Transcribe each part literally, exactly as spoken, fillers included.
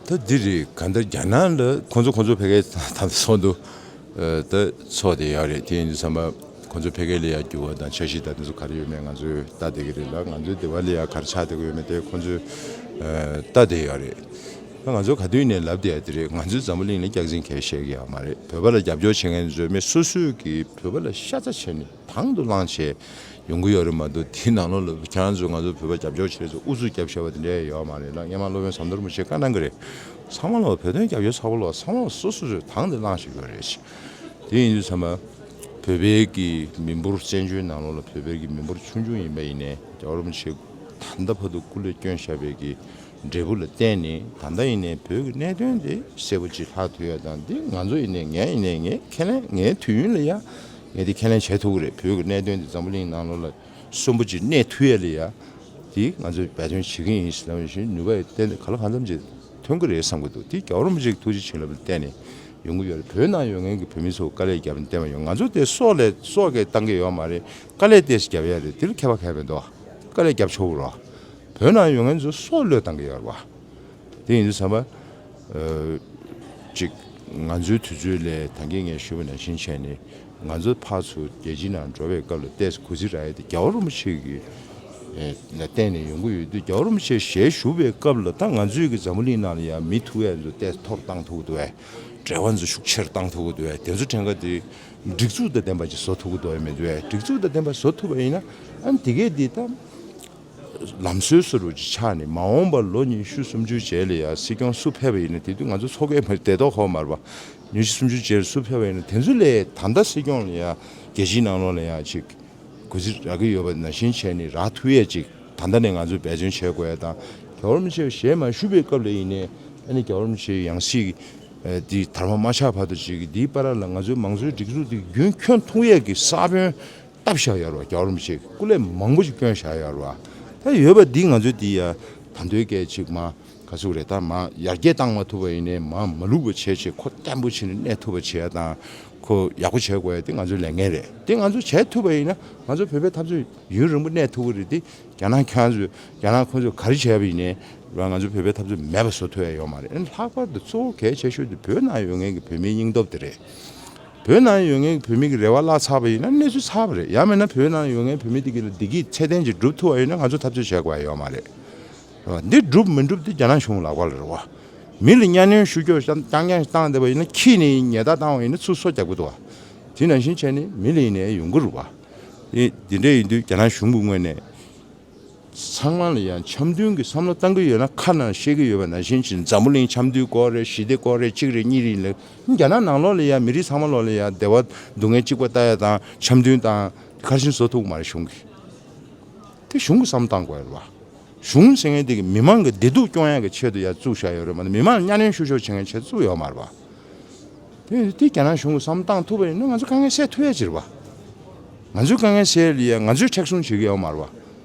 ད་འདི་རེད། གང་ལྟར་རྒྱ་ནག་ལ་ཁོང་ཚོ་ཁོང་ཚོ་ཕ་གིའི་ད་ཚོགས་འདུ་ད་ཚོགས་བསྡད་ཡོད་རེད། དེ་ཡིན་དུས་ཙམ་པ་ཁོང་ཚོ་ཕ་གི་ལ་ཡ་འགྱུར་བ་དང་འཆར་གཞི་ད་དེ་ཚོ་ག་རེ་ཡོད་མེད་ང་ཚོས་ལྟ་བསྡད་ཀྱི་རེད་ལ། ང་ཚོའི་སྡེ་བ་ལ་ཡ་ག་རེ་ཆགས་བསྡད་ཀྱི་ཡོད་མེད་དེ་ཁོང་ཚོས་ལྟ་བསྡད་ཡོད་རེད། ད་ང་ཚོ་ག་དུས་ནས་ལབ་བསྡད་ཡ་དེ་རེད། ང་ཚོས་འཛམ་བུ་གླིང་ལ་སྐྱག་རྫུན་གང་ཡང་བཤད་ཀྱི་ཡོད་མ་རེད། བོད་པ་ལ་རྒྱབ་སྐྱོར་བྱེད་མཁན་ཚོས་མི་སོ་སོས་ཀྱིས་བོད་པ་ལ་ཤ་ཚ་བྱས་ནས་དང་དུ་བླངས་བྱས་ཡོང་གི་ཡོད་རེད་མ་གཏོགས། དེའི་ནང་ལོགས་ལ་ཁྱེད་རང་ཚོས་ང་ཚོ་བོད་པ་རྒྱབ་སྐྱོར་བྱེད་ཚོ་ཨུ་ཚུགས་རྒྱབ་བཞག་པ་དེ་འདྲ་ཡོད་མ་རེད་ལ། སྔོན་མ་སློབ་དཔོན་ཟམ་གདོང་རིན་པོ་ཆེས་བཀའ་གནང་གི་རེད། ཚང་མ་ལ་བོད་དོན་རྒྱབ་སྐྱོར་ཚ་པོ་ལ་ཚང་མ་ལ་སོ་སོ་སོས་དང་དུ་བླངས་བྱས་ཡོད་རེད། དེ་ཡིན་དུས་ཙམ་པ་བོད་པའི་གི་མི་འབོར་བཙན་བྱོལ་ནང་ལོགས་ལ་བོད་པའི་གི་མི་འབོར་ཆུང་ཆུང་ཡིན་པ་ཡིན་ནའི་རྒྱལ་བ་རིན་པོ་ཆེ་ད་ལྟ་བར་དུ་སྐུ་ལས་བསྐྱོན་བཞག་པའི་གི་འབྲས་བུ་ལ་བརྟེན་ནས་ད་ལྟ་ཡིན་ནའི་བོད་ཀྱི་གནད་དོན་དེ་གསལ་པོ་ཅིག་ལྷག་ཐུབ་ཡ་དང་། འདི་ང་ཚོ་ཡིན་ནའི་ངས་ཡིན་ནའི་ངས་ཁས་ལེན་ངའི་དུས་ཡུན་ལ་ཡ་ངས་འདི་ཁས་ལེན་བྱེད་ཐུབ་ཀྱི་རེད། བོད་ཀྱི་གནད་དོན་འདི་འཛམ་བུ་གླིང་ནང་ལོགས་ལ་གསོན་པོ་ཅིག་གནས་ཐུབ་ཡ་ལ་ཡ་འདི་ང་ཚོས་འབད་བརྩོན་བྱེད་ཀྱི་ཡིན་ཟེར་ལབ་བཞིན་ནུས་པ་ཡི་ཏན་ཏན་ག་ལ་གང་འཚམ་ཅིག་ཐོན་གྱི་རེད་བསམ་གྱི་འདུག་འདི་རྒྱལ་བ་རིན་པོ་ཆེ་གི་ཐུགས་རྗེ་བྱིན་རླབས་ལ་བརྟེན་ནས་ཡོང་གི་ཡོད་རེད། བོད་ནང་ཡོད་མཁན་གྱི་བོད་མི་ཚོ་དཀའ་ལས་བརྒྱབ་ནས་བསྟན་པ་ཡོང་། ང་ཚོ་དེ་སྲོག་ལས་སྲོག་གིས་བཏང་གི་ཡོད་མ་རེད། དཀའ་ལས་ཏོག་ཙམ་བརྒྱབ་ཡ་རེད། དེ་ལ་ཁྱད་པར་གང་ཡང་མི་འདུག་དཀའ་ལས་བརྒྱབ་ཆོག་གི་རེད། བོད་ནང་ཡོད་མཁན་ཚོ་སྲོག་བློས་བཏང་གི་ཡོད་རེད་བ། དེ་ཡིན་དུས་ཙམ་པ། ཨ། ཅིག་ང་ཚོའི་དུས་ཚོད་ལས་ད་གིན་ངས་ཞུས་པ་ནང་བཞིན་བྱས་ནས་ང་ཚོ་ཕར་ཚུར་རྒྱལ་སྤྱིའི་ནང་འགྲོ་བའི་སྐབས་ལ་ཏོག་ཙམ་གུས་བརྩི་རག་ཡ་དེ་རྒྱལ་བ་རིན་པོ་ཆེ་གི་ཨེ་ལ་བརྟེན་ནས་ཡོང་གི་ཡོད་དུས། རྒྱལ་བ་རིན་པོ་ཆེ་ཞལ་བཞུགས་པའི་སྐབས་ལ་ད་ང་ཚོའི་གི་འཛམ་བུ་གླིང་ནང་ལ་ཡ་མི་ཐུག་ཡ་ཚོ་ཏོག་ཙམ་མཐོ་རུ་བཏང་ཐུབ་ཀྱི་འདུག་གས། འབྲེལ་བ་ཚོ་ཤུགས་ཆེ་རུ་བཏང་ཐུབ་ཀྱི་འདུག་གས། དེ་ཚོ་དྲན་ག་དེ་སྒྲིག་འཛུགས་དང་ལྡན་པ་ཅིག་བཟོ་ཐུབ་ཀྱི་འདུག་གས་མི་འདུག་གས། སྒྲིག་འཛུགས་དང་ལྡན་པ་བཟོ་ཐུབ་པ་ཡིན་ན་ཨ་ནི་དེ་གས་དེ་ད། ལམ་སྲོལ་བཟོ་འདྲ་ཅིག་ཆགས་ནས་མ་འོངས་པར་ལོ་ཉི་ཤུ་སུམ་ཅུ་རྗེས་ལ་ཡ་སྲིད་སྐྱོང་སུ་ཕེབས་པ་ཡིན་ན། དེ་དུས་ང་ཚོ་ཚོགས་ཀྱི་མ་རེད། བདེ་ཏོག་ཧོ་མ་རེད་པ། ཉི་ཤུ་སུམ་ཅུ་རྗེས་ལ་སུ་ཕེབས་པ་ཡིན་ན་དེ་ཚོ་ལས་ད་ལྟ་སྲིད་སྐྱོང་ལ་ཡ་རྒྱལ་སྤྱིའི་ནང་ལོགས་ལ་ཡ་ཅིག་གུས་བརྩི་རག་གི་ཡོད་པ་ནང་བཞིན་བྱས་ནས་རག་ཐུབ་ཡས་ཅིག་ད་ལྟ་ནས་ང་ཚོས་འབད་བརྩོན་བྱེད་དགོས་ཡ་དང་། རྒྱལ་བ་རིན་པོ་ཆེ་ཞལ་མ་བཞུགས་པའི་སྐབས་ལ་ཡིན་ནའི་ཨ་ནི་རྒྱལ་བ་རིན་པོ་ཆེའི་ཡང་སྲིད་འདི་དར་མ་མ་ཆགས་བར་དུ་ཅིག་འདིའི་བར་ལ་ང་ཚོའི་མང་གཙོའི་སྒྲིག་འཛུགས་འདི་རྒྱུན་འཁྱོངས་ཐུབ་ཡས་ཀྱི་ས་བོན་བཏབ་བཞག་ཡོད་རེད་བ། རྒྱལ་བ་རིན་པོ་ཆེས་སྐུ་ལས་མང་པོ་ཞིག་བསྐྱོན་བཞག་ཡོད་རེད་བ། ད་ཡོད་པ་འདི་ང་ཚོས་འདི་ཡ་ད་དུང་སྐད་ཅིག་མ་ག་ཚོད་རེད། ད་མ་ཡར་རྒྱས་བཏང་མ་ཐུབ་པ་ཡིན་ནའི་མ་མ་ལུག་པ་བྱས་བྱས་ཁོ་བརྟན་པོ་བྱས་ནས་གནས་ཐུབ་པ་བྱེད་ཡ་དང་། ཁོ་ཡག་པོ་བྱེད་དགོས་ཡ་དེ་ང་ཚོའི་ལས་འགན་རེད། དེ་ང་ཚོས་བྱེད་ཐུབ་པ་ཡིན་ན་ང་ཚོ་བོད་པའི་འཐབ་རྩོད་ཡུན་རིང་པོ་གནས་ཐུབ་ཀྱི་རེད་དེ། རྒྱ་ནག་ཁྱེད་རང་ཚོས་རྒྱ་ནག་ཁོ་ཚོས་ག་རེ་བྱས་པ་ཡིན་ནའི་རེད་བ། ང་ཚོ་བོད་པའི་འཐབ་རྩོད་མེད་པ་བཟོ་ཐུབ་ཡ་ཡོད་མ་རེད། ཨ་ནི་ལྷག་པར་དུ་གཙོ་བོ་གལ་ཆེ་ཤོས་དེ་བོད་ནང་ཡོད་མཁན་གྱི་བོད་མིའི་སྙིང་སྟོབས་དེ་རེད། བོད་ནང་ཡོད་མཁན་གྱི་བོད་མི་གི་རེ་བ་བརླག་ཚར་བ་ཡིན་ན་གནས་ཚུལ་ཚར་བ་རེད། ཡང་མིན་ན་བོད་ནང་ཡོད་མཁན་བོད་མི་དེ་གི་ལ་བདེ་སྐྱིད་ཚད་ལྡན་ཅིག་སྒྲུབ་ཐུབ་པ་ཡིན་ན་ང་ཚོ་འཐབ་རྩོད་བྱེད་དགོས་ཡ་ཡོད་མ་རེད། རེད་བ། འདི་སྒྲུབ་མི་སྒྲུབ་དེ་རྒྱ་ནག་གཞུང་ལག་པ་ལ་རེད་བ། མི་ལ་གཉའ་གནོན་ཤུགས་ཆེ་རྐྱང་རྐྱང་བཏང་བསྡད་པ་ཡིན་ན། ཁྱི་ནི་ཉེས་རྡུང་བཏང་བ་ཡིན་ན་ཚུར་སོ་རྒྱག་གི་འདུག་བ། དེ་ནང་བཞིན་བྱས་ནས་མི་ལ་ཡིན་ནའི་ཡོང་གི་རེད་བ། དེ་དེ་འདྲ་ཡིན་དུས་རྒྱ་ནག་གཞུང་གི་ངོས་ནས་ཚང་མ་ལ་ཡང་འཆམ་མཐུན་གྱི་བསམ་བློ་བཏང་གི་ཡོད་ན། ཁ་ནང་བཤད་ཀྱི་ཡོད་པ་ནང་བཞིན་བྱས་འཛམ་བུ་གླིང་འཆམ་མཐུན་དགོས་རེད། ཞི་བདེ་དགོས་རེད། གཅིག་རེད་གཉིས་རེད་ལབ། རྒྱ་ནག་ནང་ལོགས་ལ་ཡང་མི་རིགས་ཚང་མ་ལོགས་ལ་ཡང་བདེ་བ་སྡུག་བསྔལ་གཅིག་པ་ལྟ་ཡ་དང་འཆམ་མཐུན་དང་དེ་ག་རེ་བྱས་ནས་བཟོ་ཐུབ་ཀྱི་མ་རེད། གཞུང་གིས། དེ་གཞུང་གིས་བསམ་བློ་བཏང་དགོས་རེད་བ། གཞུང་ཟེར་མཁན་དེ་གི་མི་མང་གི་བདེ་སྡུག་སྐྱོང་ཡག་གི་ཆེད་དུ་ཡར་བཙུགས་བཞག་ཡོད་རེད་མ་གཏོགས། མི་མང་ལ་གཉའ་གནོན་ཤུགས་ཆེ་བྱེད་མཁན་ཆེད་བཙུགས་ཡོད་མ་རེད་བ། དེ་དེ་རྒྱ་ནག་གཞུང་གིས་བསམ་བློ་བཏང་ཐུབ་པ་ཡིན་ན་ང་ཚོ་དཀའ་ངལ་སེལ་ཐུབ་ཡ་ཅིག་རེད་བ། ང་ཚོའི་དཀའ་ངལ་སེལ་ཡ་ང་ཚོས་མཁྲེགས་བཟུང་བྱེད་ཀྱི་ཡོད་མ་རེད་བ།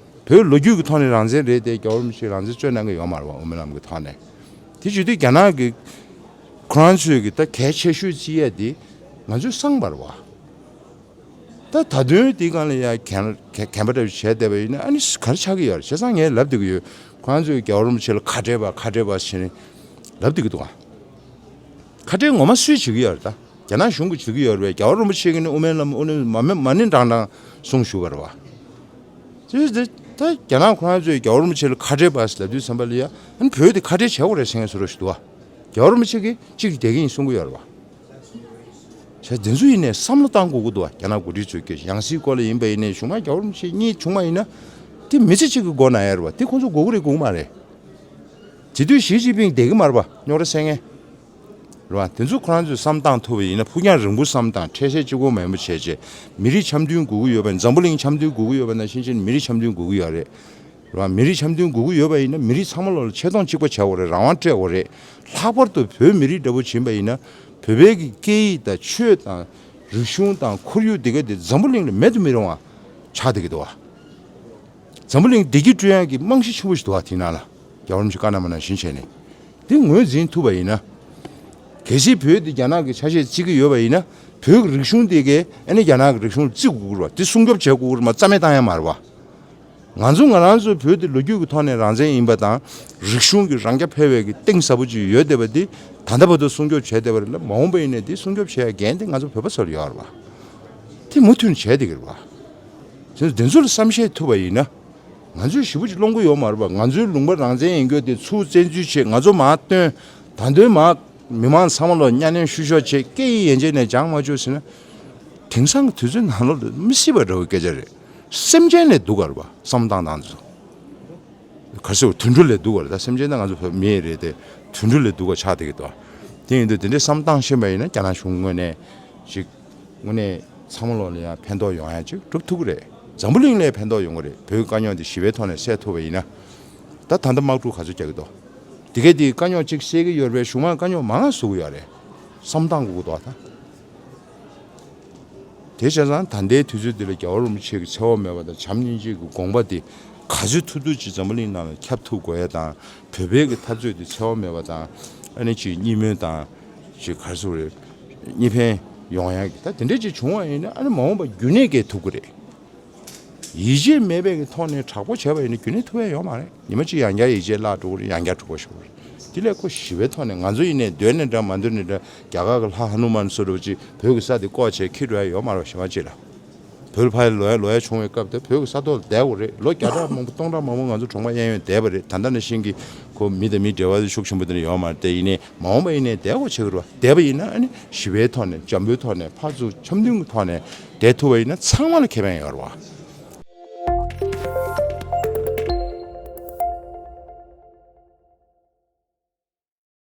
བོད་ལོ་རྒྱུས་ཀྱི་ཐོག་ནས་རང་བཙན་རེད་དེ། རྒྱལ་བ་རིན་པོ་ཆེས་རང་བཙན་རྩོད་གནང་གི་ཡོད་མ་རེད་བ། དབུ་མའི་ལམ་གྱི་ཐོག་ནས། དེ་བྱེད་དུས་རྒྱ་ནག་གི་ཁོ་རང་ཚོས་ཀྱི་ད་གལ་ཆེ་ཤོས་བརྩི་ཡ་དེ་ང་ཚོས་གསང་བ་རེད་བ། ད་ད་དུང་དེའི་སྒང་ལ་ཡ་གན་གན་པ་འདྲ་བོ་བྱས་བསྡད་པ་ཡིན་ན་ཨ་ནི་ག་རེ་ཆགས་ཀྱི་ཡོད་རེད། བྱས་ཙང་ངས་ལབ་བསྡད་ཀྱི་ཡོད། ཁོ་རང་ཚོས་རྒྱལ་བ་རིན་པོ་ཆེ་ལ་ཁ་བྲལ་བ་ཁ་བྲལ་བ་ཟེར་ནས་ལབ་བསྡད་ཀྱི་འདུག་ག་ཁ་བྲལ་ངོ་མ་སུས་བྱེད་ཀྱི་ཡོད་རེད། ད་རྒྱ་ནག་གཞུང་གིས་བྱེད་ཀྱི་ཡོད་རེད་པས། རྒྱལ་བ་རིན་པོ་ཆེ་གིས་ནི་དབུ་མའི་ལམ་དབུ་མ་མ་མ་ནི་འདྲང་འདྲང་གསུངས་བཞུགས་པ་རེད་བ། དེ་དེ་ད་རྒྱ་ནག་ཁོ་རང་ཚོས་རྒྱལ་བ་རིན་པོ་ཆེ་ལ་ཁ་བྲལ་བ་ཟེར་ལབ་དུས་ཙམ་པ་ལ་ཡ་ཨ་ནི་བོད་དེ་ཁ་བྲལ་བྱེད་དགོས་རེད་ཟེར་མཁན་བཟོ་འདྲ་ཞིག་འདུག་ག་རྒྱལ་བ་རིན་པོ་ཆེ་གིས་གཅིག་བསྡད་ཀྱི་ཡིན་གསུང་གི་ཡོད་རེད་བ། བྱས་དེ་ཚོ་ཡིན་ནའི་བསམ་བློ་བཏང་དགོས་ཀྱི་འདུག་བ། རྒྱ་ནག་འགོ་ཁྲིད་ཚོས་ཀྱི་ཡང་སྲིད་སྐོར་ལ་ཡིན་པ་ཡིན་ནའི་གཞུང་མང་རྒྱལ་བ་རིན་པོ་ཆེ་གཉིས་བྱུང་བ་ཡིན་ན་དེ་མི་ཚེ་གཅིག་གི་སྒོ་ན་ཡ་རེད་བ། དེ་ཁོང་ཚོ་དགོས་ཀྱི་རེད་དགོས་ཀྱི་མ་རེད། དེ་དུས་ཞི་ཅིན་ཕིང་བསྡད་ཀྱི་མ་རེད་བ། རྙོག་དྲ་སེལ་མཁན་རེད་བ། དེ་ཚོ་ཁོ་རང་ཚོས་བསམ་བཏང་ཐུབ་པ་ཡིན་ན། ཕུགས་རྒྱང་རིང་པོ་བསམ་བཏང་། འཕྲལ་སེལ་གཅིག་པོ་མེད་པ་བྱས་བྱས་མི་རིགས་འཆམ་མཐུན་དགོས་ཀྱི་ཡོད་པ། འཛམ་བུ་གླིང་འཆམ་མཐུན་དགོས་ཀྱི་ཡོད་པ་ནང་བཞིན་བྱས་ནས་མི་རིགས་འཆམ་མཐུན་དགོས་ཀྱི་ཡོད་རེད། རེད་བ། མི་རིགས་འཆམ་མཐུན་དགོས་ཀྱི་ཡོད་པ་ཡིན་ན་མི་རིགས་ཚང་མ་ལོག་ལ་ཆེ་མཐོང་གཅིག་པ་བྱ་དགོས་རེད། རང་དབང་སྤྲད་དགོས་རེད། ལྷག་པར་དུ་བོད་མི་རིགས་འདྲ་པོ་ཕྱིན་པ་ཡིན་ན་བོད་པའི་གི་སྐད་ཡིག་དང་ཆོས་དང་རིག་གཞུང་དང་ཁོར་ཡུག་འདི་ག་དེ་འཛམ་བུ་གླིང་ལ་མེད་དུ་མི་རུང་བ་ཆགས་བསྡད་ཀྱི་འདུག་བ། འཛམ་བུ་གླིང་བདེ་སྐྱིད་བསྐྲུན་ཡག་གི་རྨང་གཞི་ཆེན་པོ་ཞིག་འདུག་བ། དེ་ནང་ལ་རྒྱལ་བ་རིན་པོ་ཆེ་བཀའ་གནང་བ་ནང་བཞིན་བྱས་ནས་དེ་ངོས་འཛིན་ཐུབ་པ་ཡིན་ན། གལ་སྲིད་བོད་འདི་རྒྱ་ནག་གི་ཆ་ཤས་བརྩི་གི་ཡོད་པ་ཡིན་ན་བོད་ཀྱི་རིག་གཞུང་དེ་གས་ཨ་ནི་རྒྱ་ནག་གི་རིག་གཞུང་ལ་བརྩི་དགོས་ཀྱི་རེད་བ། དེ་སྲུང་སྐྱོབ་བྱེད་དགོས་ཀྱི་རེད་མ། རྩ་མེད་བཏང་ཡ་མ་རེད་བ། ང་ཚོ་ང་རང་ཚོའི་བོད་དེ་ལོ་རྒྱུས་ཀྱི་ཐོག་ནས་རང་བཙན་ཡིན་པ་དང་། རིག་གཞུང་གི་རང་རྐྱ་འཕེར་བའི་གི་གཏིང་ཟབ་པོ་ཅིག་ཡོད་བསྡད་པ་འདི་ད་ལྟ་བར་དུ་སྲུང་སྐྱོབ་བྱས་བསྡད་པ་རེད་ལ། མ་འོངས་པ་ཡིན་ནའི་འདི་སྲུང་སྐྱོབ་བྱེད་ཡ་འགན་དེ་ང་ཚོ་བོད་པ་ཚོར་ཡོད་རེད་བ། དེ་མུ་མཐུད་ནས་བྱས་བསྡད་ཀྱི་རེད་བ། དེ་ཚོ་དེ་ཚོ་ལ་བསམ་ཤེས་ཐུབ་པ་ཡིན་ན། ང་ཚོས་ཞེ་པོ་ཅིག་སློང་གི་ཡོད་མ་རེད་པ། ང་ཚོའི་ལུང་པ་རང་བཙན་ཡིན་རྒྱུ་དེ་ཚུར་བཙན་འཛུལ་བྱས། ང་ཚོ་མར་བཏོན། ད་དུང་མར་མི་མང་ཚང་མ་ལ་གཉའ་གནོན་བཤུ་གཞོག་བྱས། སྐད་ཡིག་ཡན་ཆད་ནས་སྦྱང་མ་བཅུག་ཟེར་ན། དེང་སང་གི་དུས་ཚོད་ནང་ལོགས་ལ་མི་སྲིད་པ་འདྲ་བོ་སྐད་ཆ་རེད། སེམས་ཅན་ལས་སྡུག་ག་རེད་པ། བསམ་སྟངས་དང་ཚོ། ག་ཟེར། དུད་འགྲོ་ལས་སྡུག་ག་རེད། ད་སེམས་ཅན་ད་ང་ཚོ་བོད་མི་རེད་དེ། དུད་འགྲོ་ལས་སྡུག་ག་ཆགས་བསྡད་ཀྱི་འདུག་དེ་ཡིན་དུས་དེ་འདྲའི་བསམ་སྟངས་ཤེས་པ་ཡིན་ན། རྒྱ་ནག་གཞུང་ངོས་ནས་ཅིག་དངོས་གནས་ཚང་མ་ལོག་ལ་ཡང་ཕན་ཐོགས་ཡོང་ཡ་ཅིག་སྒྲུབ་ཐུབ་ཀྱི་རེད། འཛམ་བུ་གླིང་ལ་ཕན་ཐོགས་ཡོང་གི་རེད། བོད་ཀྱི་དཀའ་རྙོག་འདི་ཞི་བའི་ཐོག་ནས་སེལ་ཐུབ་པ་ཡིན་ན། ད་ད་ལྟ་དམག་འཁྲུག་ག་ཚོད་རྒྱག་གི་འདུག་དེ་གས་དེའི་དཀའ་རྙོག་ཅིག་སེལ་གྱི་ཡོད་རེད་པས། གཞུང་མང་དཀའ་རྙོག་མང་བ་བཟོ་གི་ཡོད་རེད། བསམ་སྟངས་དགོས་ཀྱི་འདུག་ད། དེ་བྱས་ཙང་ད་ལྟའི་དུས་ཚོད་འདི་ལ་རྒྱལ་བ་རིན་པོ་ཆེ་གི་འཚེ་བ་མེད་པ་དང་བྱམས་སྙིང་རྗེ་གི་དགོངས་པ་འདི་ག་ཚོད་ཐུབ་ཐུབ་ཅིག་འཛམ་བུ་གླིང་ནང་ལ་ཁྱབ་ཐུབ་དགོས་ཡ་དང་། བོད་པའི་གི་འཐབ་རྩོད་འདི་འཚེ་བ་མེད་པ་དང་། ཨ་ནི་ཅིག་གཉིས་སྨོན་དང་། ཅིག་ག་རེ་ཟེར་དགོས་རེད། གཉིས་ཕན་ཡོང་ཡ་གི། ད་དེ་འདྲ་ཅིག་བྱུང་བ་ཡིན་ན། ཨ་ནི་མ་འོངས་པ་རྒྱུན་གནས་སྐྱེལ་ཐུབ་ཀྱི་རེད། ཡིད་ཆེས་མེད་པའི་གི་ཐོག་ནས་དྲག་པོ་བྱས་པ་ཡིན་ན་རྒྱུན་གནས་ཐུབ་ཡ་ཡོད་མ་རེད། ཉི་མ་གཅིག་ཡང་བསྐྱར་ཡིད་ཆེས་བརླག་འགྲོ་གི་རེད། ཡང་བསྐྱར་འཁྲུག་པ་ཤོར་གི་རེད། དེ་ལས་ཁོ་ཞི་བའི་ཐོག་ནས། ང་ཚོ་ཡིན་ནའི་འདོད་ནའི་འདྲ་མ་འདོད་ནའི་འདྲ། རྒྱ་གར་གྱི་ལྷ་ཧ་ནུ་མན་བཟོ་འདྲ་བོ་ཅིག་བོད་ཀྱི་ས་དེ་བཀོག་བྱས་འཁྱེར་འགྲོ་ཡ་ཡོད་མ་རེད་པ། གཞན་པ་ཅིག་ལ། བོད་ལ་ཕར་ལོག་ཡ་ལོག་ཡ་བྱུང་བའི་སྐབས་དེ་བོད་ཀྱི་ས་ཐོག་ལ་བསྡད་དགོས་རེད། ལོ་བརྒྱ་ཕྲག་མང་པོ་སྟོང་ཕྲག་མང་པོ་ང་ཚོ་གྲོང་པ་གཡས་གཡོན་བསྡད་པ་རེད། ད་ལྟ་ནང་བཞིན་གྱི་ཁོ་མི་དང་མི་འབྲེལ་བ་ཤུགས་ཆེན་པོ་དེ་འདྲ་ཡོད་མ་རེད། དེ་ཡིན་ནའི་མ་འོངས་པ་ཡིན་ནའི་བསྡད་དགོས་ཆགས་ཀྱི་རེད་པ། བསྡད་པ་ཡིན་ན་ཨ་ནི་ཞི་བའི་ཐོག་ནས། འཇམ་པོའི་ཐོག་ནས། ཕར་ཚུར་འཆམ་མཐུན་གྱི་ཐོག་ནས་བསྡད་ཐུབ་པ་ཡིན་ན་ཚང་མ་ལ་ཁེ་ཕན་ཡོད་རེད་པ།